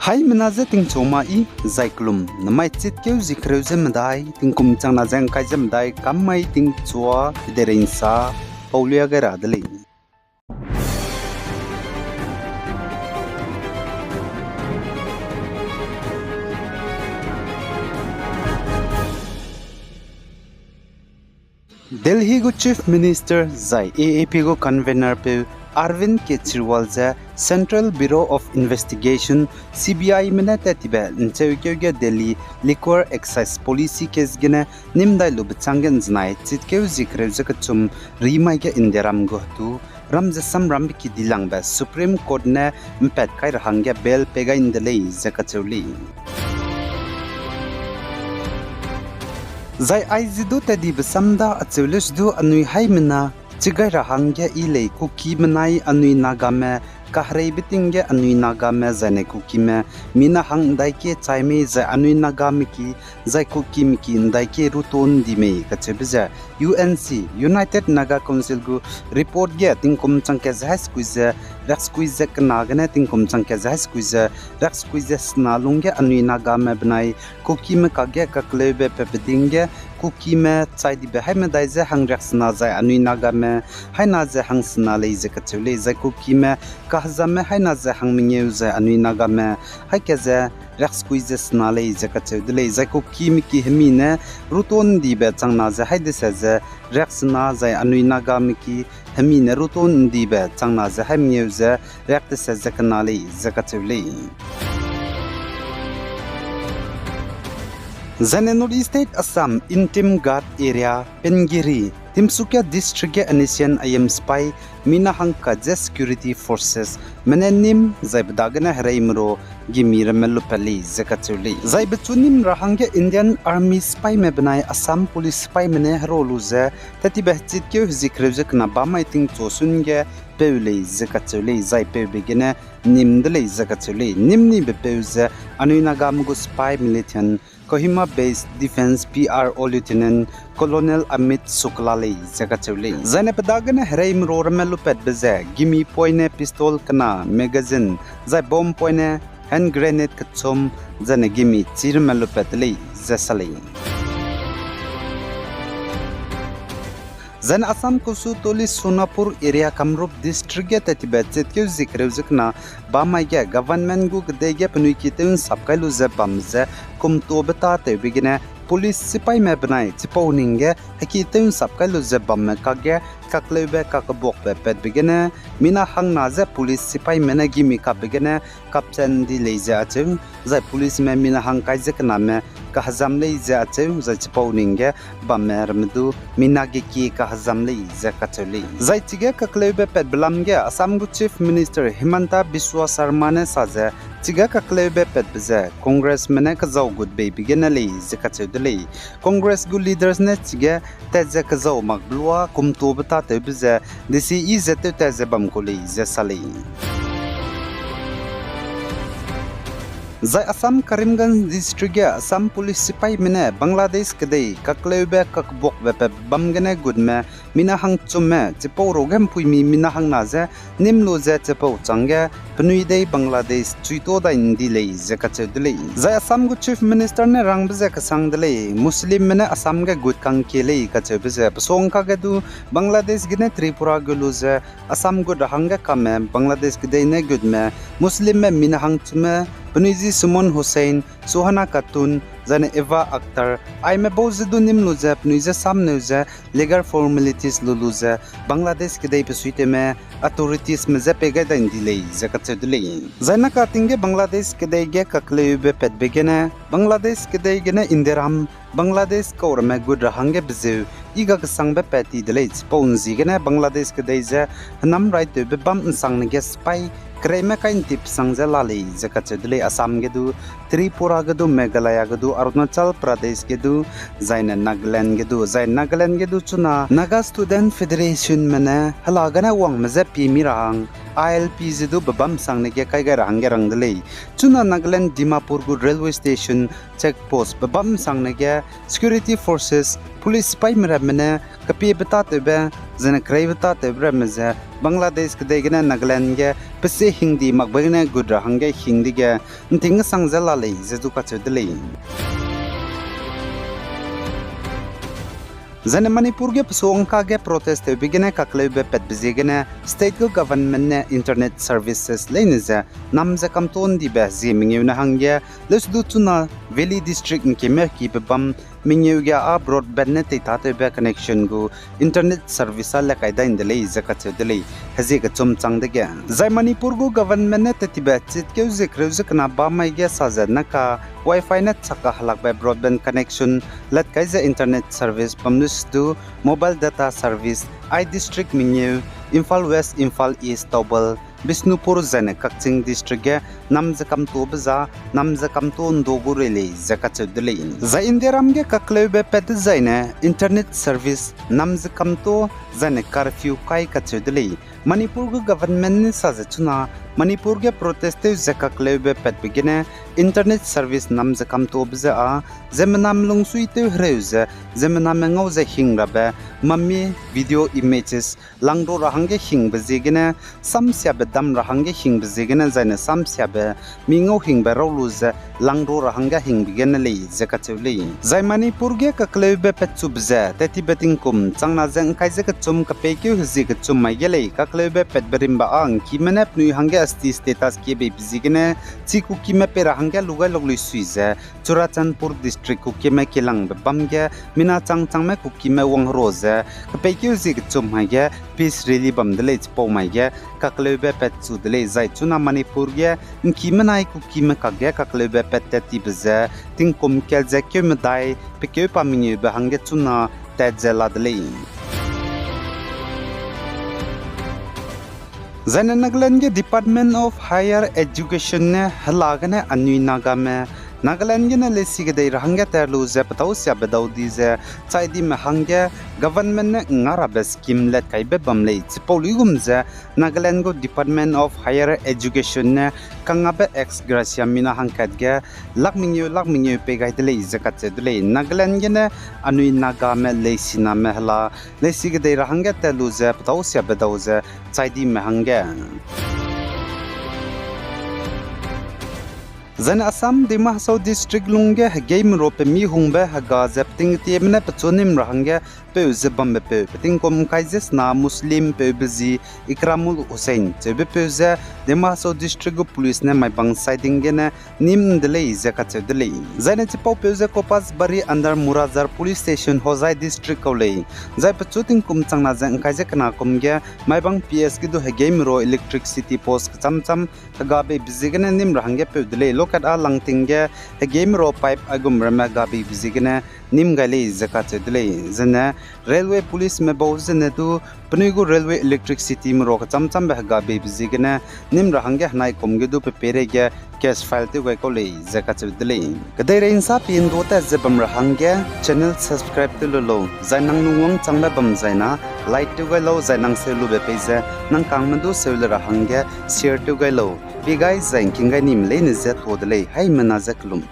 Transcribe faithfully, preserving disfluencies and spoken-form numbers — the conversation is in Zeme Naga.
Haimena je tingchu ma i, zai kelum, namai chitkeu zi kereu ze medai, tingkum changna ze ngkai ze medai, kam mai tingchua, pedereinsa, paulia gai ra de lei. Delhi gu Chief Minister zai A A P gu convener peu Arvind Kejriwal ze Central Bureau of Investigation, C B I me ne tat tibe ncheukeu ge Delhi Liquor Excise Policy case gene nîm dai lube chângge nzenai chitkeu zi kereu ze kechum rimai ge Indiaram gu hetu ram ze samrambe ki dilangbe Supreme Court ne mpat kai ra hangge bail pei gai nde lei ze kacheu lei. Zai aize du tadibe sam da acheu leuse du anui haimena chigai ra hangge i lei Kukime nai anui Nagame, kahereibe ting ge anui Nagame zaine Kukime, mina hang ndaikie chai mei zai anui Nagame ki, zai Kukime ki ndaikie ruto ndi mei kacheube ze U N C, United Naga Council gu report ge tingkum chang kat ze hai sekui ze riak sekui ze kena gene tingkum chang kat ze hai sekui ze riak sekui ze sena lungge anui Nagame benai Kukime kakge kakleube patbe ding ge Kukime chai dibe haimedai ze hangriaksena zai anui Nagame haina ze hangsena lei ze kacheu lei, zai Kukime kahezamme haina ze hangmengeu zai anui Nagame haika ze riak sekui ze sena lei ze kacheu de lei, zai Kukime ki hemi ne ruto ndibe changna ze hai dese ze riaksena zai anui Nagame ki hemi ne ruto ndibe changna ze haimengeu ze riak dese ze kena lei ze kacheu lei. Zaine North East State Assam, Intim Ghat area, Pengiri, Tinsukia District ge N S C N I M sipai mina hangkat ze security forces me ne nîm zai pe dagene hereimeru gimi ramme lupat lei ze kacheu lei. Zai pechu nîm ra hangge Indian Army sipaime benai Assam Police sipaime ne hero lu ze, tat tibe hechitkeu hezikreu ze kena bam mai tingchu sun ge peu lei ze kacheu lei, zai peube gene nîm de lei ze kacheu lei. Nîm nibe peu ze anui Nagame gu sipai militant Kohima Base Defence P R O Lieutenant Colonel Amit Shukla lei ze kacheu lei. Zaine pe dagene hereimeru ramme lupatbe ze gimi poine pistol kena magazine, zai bomb poine hand grenade kechum, zaine gimi chî ramme lupat de lei ze sa lei. Zaine Assam Kusutuli Sonapur area Kamrup District ge tat tibe chitkeu zikreu ze kena bam mai ge government gu kedei ge penui ki tew nsap kai lu ze bam ze kumtobe tâtewbe gene police sipaime benai chipau ning ge heki tew nsap kai lu ze bamme kakge kakleube kakebuakbe patbe gene mina hangna ze police sipaime ne gimi kapbe gene kapchat ndi lei ze acheu, zai policeme mina hang kai ze kename kahezam lei ze acheu, zai chipau ning ge bamme ramme du mina ge kie kahezam lei ze kacheu lei. Zai chige kakleube patbe lam ge Assam gu Chief Minister Himanta Biswa Sarma ne sa ze, chige kakleube patbe ze Congressme ne kezau gut beibe gene lei ze kacheu de lei. Congress gu leaders ne chige tat ze kezau makbe lua kumtobe tâtewbe ze desi i ze tewtat ze bam kau lei ze sa lei. Zai Assam Karimganj District ge Assam Police sipaime ne Bangladesh kedei kakleube kakbuakbe pat bam gene gutme mina hangchumme chipau ra ge mpuimi mina hangna ze nîm lu ze chipau chângge penui dei Bangladesh chuito dai ndi lei ze kacheu de lei. Zai Assam gu Chief Minister ne rangbe ze kesang de lei, Muslimme ne Assam ge gut kangkie lei kacheube ze pesuang kage du Bangladesh gene Tripura gu lu ze Assam gut ra hangge kamme Bangladesh kedei ne gutme Muslimme mina hangchumme penui zi Suman Hussain, Suhana Khatun, zaine Eva Akhtar, aime bau ze du nîm lu ze penui je samneu ze legal formalities lu lu ze Bangladesh kedei pesuitewme authoritiesme je pei gai dai ndi lei ze kacheu de lei. Zai naka ting ge Bangladesh kedei ge kakleube patbe gene Bangladesh kedei gene Indiaram Bangladesh kau ramme gut ra hangge bezeu i ga kesangbe pat ti de lei, chipau nziegene Bangladesh kedei ze henam raitewbe bam nsangne ge sipai kereime kai ntip sang ze la lei ze kacheu de lei. Assam ge du, Tripura ge du, Meghalaya ge du, Arunachal Pradesh ge du, zaine Nagaland ge du, zai Nagaland ge du chuna Naga Student Federationme ne hela gene wangme je pie mi ra hang, I L P ze du bebâm sangne ge kai gai ra hangge rang de lei. Chuna Nagaland Dimapur gu railway station check post bebâm sangne ge security forces, police sipaime ramme ne kepiebe tâtewbe, zene kereibe tâtewbe ramme ze Bangladesh kedei gene Nagaland ge pe sie hingdi makbe gene gut ra hangge hing dege ’nting gesang ze la lei ze du kacheu de lei. Zaine Manipur ge pesuangka ge protest tewbe gene kakleube patbe ziegene state gu government ne internet services leine ze nam ze kamtuâ ’ndibe zie mengeu ne hangge leusedu chuna Valley District ’ngkime kibe bam mengeu ge â broadband ne teitatewbe connection gu internet service â le kai dai ’nde lei ze kacheu de lei, hezie kechum chang dege. Zai Manipur gu government ne tettibe chitkeu zie kereu ze kena bam mai ge sa ze naka Wi-Fi ne chak kahelakbe broadband connection lat kai ze internet service bam leusedu mobile data service ai district mengeu, Imphal West, Imphal East, Thoubal, Bishnupur zaine Kakching district ge nam ze kamtuâbe za, nam ze kamtuâ ’ndu gu rei lei ze kacheu de lei. Zai Indiaram ge kakleube pat dezaine internet service nam ze kamtuâ zaine curfew kai kacheu de lei. Manipur gu government ne sa ze chuna Manipur ge protest tew ze kakleube patbe gene internet service nam ze kamtuâbe ze â ziemmename lungsuitew hereu ze ziemmename ngau ze hing rabe mami video images langdu ra hangge hingbe ziegene, samsiabe dam ra hangge hingbe ziegene zaine samsiabe mi ngau hingbe raw lu ze langdu ra hangge hingbe gene lei ze kacheu lei. Zai Manipur ge kakleube patchube ze tettibe tingkum changna ze ’ngkai ze kechum kepeikeu hezie kechum mai ge lei. Kakleube patbe rimba â ’ngkime ne penui hangge asti status kiebeibe ziegene chi Kukime pei ra hangge lu gai lak lui sui ze Churachandpur district Kukime kilangbe bam ge mina chang changme Kukime wang hera ze kepeikeu zie kechum mai ge peace rally bam de lei. Chipau mai ge kakleube patchu de lei. Zai chuna Manipur ge ’ngkime nai Kukime kakge kakleube pat tat tibe ze tingkum kat ze keu medai pekeu pa mengeube hangge chuna tat ze la de lei. Zaine Nagaland ge Department of Higher Education ne hela gene anui Nagame Nagaland gene leisi kedei ra hangge tat lu ze petâu siabe dau di ze chai dime hangge government ne ’ngngarabe scheme lat kaibe bam lei. Chipau luigum ze Nagaland gu Department of Higher Education ne kangabe ex gratia mina hangkat ge lak mengeu lak mengeu pei gai de lei ze kacheu de lei. Nagaland gene anui Nagame leisiname hela leisi kedei ra hangge tat lu ze petâu siabe dau ze chai dime hangge. Zaine Assam Dima Hasao District lungge hegeime ro pe mi hungbe hega ze peting ketieme ne pechu nim ra hangge peu ze bambepeu, petingkum ’ngkai ze sena Muslim peube zi Ikramul Hussain cheubepeu ze Dima Hasao District gu police ne maibang siding gene nim ’nde lei ze kacheu de lei. Zaine chipaupeu ze Kopasbari under Murazar Police Station Hojai District kau lei. Zai pechu tingkum changna ze ’ngkai ze kena kum ge maibang P S ge du hegeime ro electricity post kecham cham hegabeibe ziegene nim ra hangge peu de lei. Lokat â langting ge hegeime ro pipe aigum ramme hegabeibe ziegene nim gai lei ze kacheu de lei. Zene railway policeme bau zene du penui gu railway electricity me ro kecham chambe hegabeibe ziegene nim ra hangge henai kum ge du pe peireige case file tew gai kau lei ze kacheu de lei. Kedeirei ’nsa pi ’ndu tat ze bam ra hangge channel subscribe tew lu lau, zai nang lungwang changbe bam zaina like tew gai lau, zai nang seu lube pei ze nang kangme du seu le ra hangge share tew gai lau. Pi gai zai ’ngking gai nime leine ze tuâ de lei, haimena ze kelum.